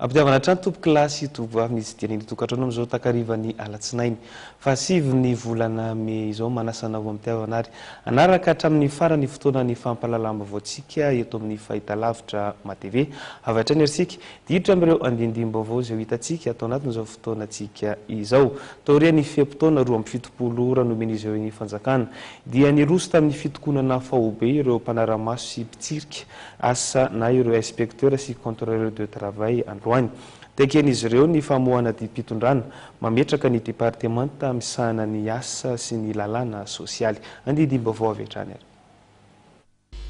Ampitiavana hatrany tompokolahy sy tovovavy ny hitsidiana ny tokantrano amin'izao takarivan'ny alatsinainy fahasivy ny volana mey izao. Manasa anao ampitiavana ary hanaraka hatramin'ny farany fotoana ny fampahalalam-baovaontsika eto amin'ny fahitalavitra MATV. Avy hatrany ary isika diditra amin'ireo andindim-baovao izay ho hitantsika atao anatin'izao fotoanantsika izao. Taorian'ny fe-potoana 72 ora nomen'izy ireo ny fanjakana dia niroso tamin'ny fitokonana faobe ireo mpanara-maso sy mpitsirika asa na ireo inspecteur sy contrôleur de travail androany. Takian'izy ireo ny famoahana didim-pitondrana mametraka ny departemanta misahana ny asa sy ny lalàna sosialy. Andidim-baovao avy hatrany ary.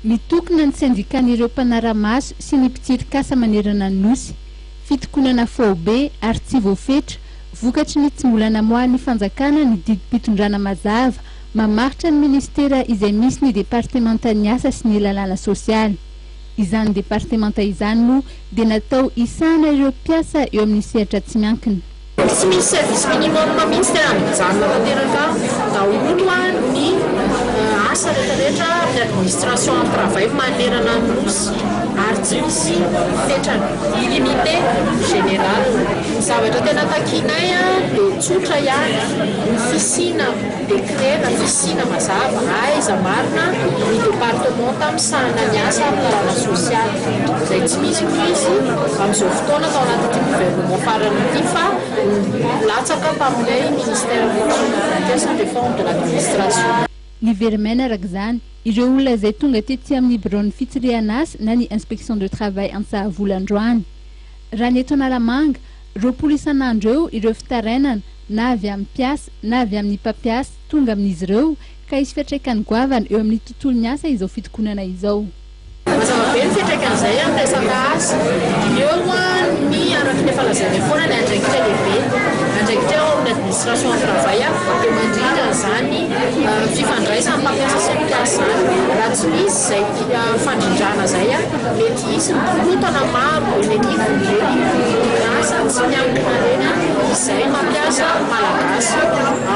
Mitokona ny sendikan'ireo mpanara-maso sy ny mpitsirik'asa manerana ny Nosy. Fitokonana faobe ary tsy voafetra vokatry ny tsy mbola namoahan'ny fanjakana ny didim-pitondrana mazava mamaritra ny ministera izay misy ny departemantan'ny asa sy ny lalàna sosialy. Izany departemanta izany moa dia natao hisahana ireo mpiasa eo amin'ny sehatra tsy miankina. Tsy misy service minimum mihitsy, tena mijanona tanteraka daholo ny asa rehetrarehetra amin'ny administration en travail manerana ny Nosy ary tsy misy fetrany, illimité, général. Ny zavatra tena takianay dia tsotra ihany, ny fisiana décret na fisiana mazava aiza marina ny departemanta misahana ny asa amin'ny lalàna sosialy, izay tsy misy mihitsy amin'izao fotoana tao anatin'ity gouvernement farany ity fa latsaka tamin'ilay ministère fonction publique sy ny réforme de l'administration. Niverina araka izany ireo olona izay tonga tety amin'ny biraon'ny fitsirihana asa na ny inspection de travail Antsahavola androany. Raha ny eto Analamanga, 20 isan'andro eo ireo fitarainana na avy amin'ny mpiasa na avy amin'ny mpampiasa tonga amin'izy ireo ka hisy fiantraikany goavana eo amin'ny tontolon'ny asa izao fitokonana izao. Mazava be ny fiantraikan'izay amin'ny resaka asa. Eo ny araka ny efa lazainay foana ny andraikitra lehibe. Andraikitra eo amin'ny administration du travail dia mandrindra an'izany fifandraisan'ny mpampiasa sy ny mpiasa izany. Raha tsy misy izay fandrindrana izay, mety hisy ny korontana maro eny anivon'ireny orinasa tsy miankina ireny izay mampiasa Malagasy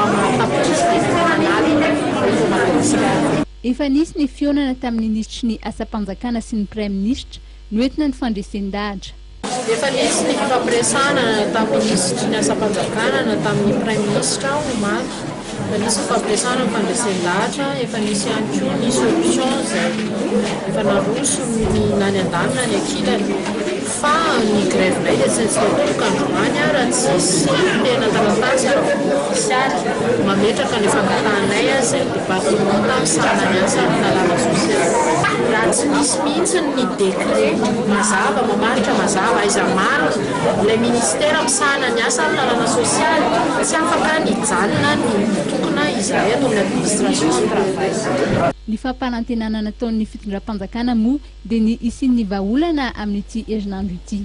aman-tapitrisa an'alina eto Madagasikara. Efa nisy ny fihaonana tamin'ny minisitry ny asam-panjakana sy ny praiminisitra noentina ny fandresen-dahatra. Efa nisy ny fifampiresahana na tamin'ny minisitry ny asam-panjakana na tamin'ny praiminisitra omaly. Efa nisy ny fifampiresahana ny fandresen-dahatra, efa nisy ihany koa ny solution izay efa naroso ny na ny andaniny na ny ankilany. Fa ny grève-nay dia tsy natomboka androany raha tsisy tena taratasy ara-pomba ofisialy mametraka ny fangatahanay izay departemanta misahana ny asa amin'ny lalàna sosialy. Raha tsy misy mihitsy ny décret mazava, mamaritra mazava aiza marina ilay ministera misahana ny asa amin'ny lalàna sosialy, tsy afaka nijanona ny mitokona izahay ato amin'ny administration du travail. Ny fampanantenana nataon'ny fitondram-panjakana moa dia ny hisian'ny vahaolana amin'ity herinandro ity.